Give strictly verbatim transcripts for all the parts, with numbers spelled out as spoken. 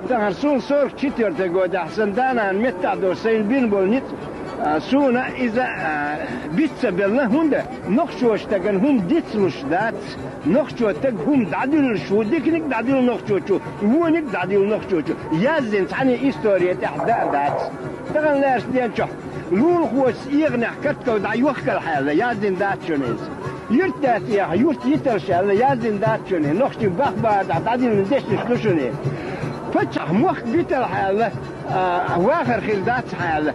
Тахана суна сорок четвёртый годехь сан да-нана меттахь долу сайна бина болу ницкъ, а, суна иза, а, биц ца белла, хӀунда нохчочу стагана хӀума дицлуш дац, нохчо стаг хӀума дӀадуьллуш ву, диканиг дӀадуьллу нохчочо, вониг дӀадуьллу нохчочо, яздина цхьаьна история тӀехь дан а дац. Тахана лаьрчу ден чохь лулахочуьнца эгӀанехь картгал дӀайохкал хьаьлла, яздина дац шуна иза. Юьртдаьтта эха, юрт йиталш аьлла, яздина дац шуна, нохчийн бахбарах дӀадиллина дешнаш ду шуна. Паччахь мохк битал хьаьлла, а, вахар хир дац хьаьлла.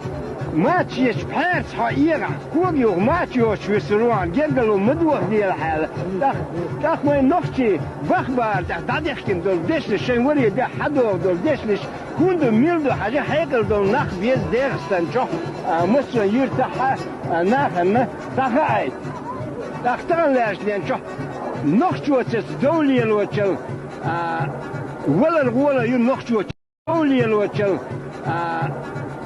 Мача ечу пхьаьрца хьо эгӀахь, кога юха мача йоцуш висур ву хьуна, гергарло ма дохаделахь аьлла. ТӀаккха, тӀаккха вайн нохчийн бахбарах дӀадехкина долу дешнаш, шайн варе де хьадогӀу долу дешнаш, хӀунда мила ду хьажа хьекъал долу нах беза ДегӀастан чохь, а, массо а юьртахь а, а, нахана дӀахаийта. ТӀаккха тахана лаьрчу ден чохь нохчочуьнца дов лелочул, а, валар гӀола ю нохчочун. Дов лелочул, а,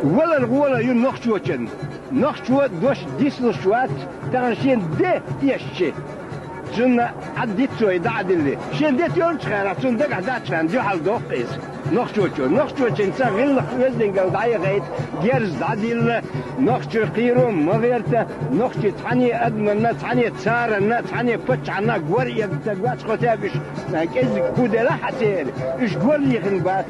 валар гӀола ю нохчочун. Нохчо дош дислуш вац, тахана шен де эшчи. Цунна Ӏад диц цо и дӀа а дилли. Шен де тоьллачу хенахь, цунна дагахь дац хенахь, дуьхьал доккху иза. Нохчочо. Нохчочуьнца гӀиллакх оьздангалла дӀаяхайта, герз дӀадилла, нохчийн кхеро ма гӀерта, нохчий цхьаьна адаманна, цхьаьна царанна, цхьаьна паччахьна гор эгна стаг вац, кхо тӀе уьш, а, кӀеззиг хӀун делахь а церан, уьш гор лехна бац.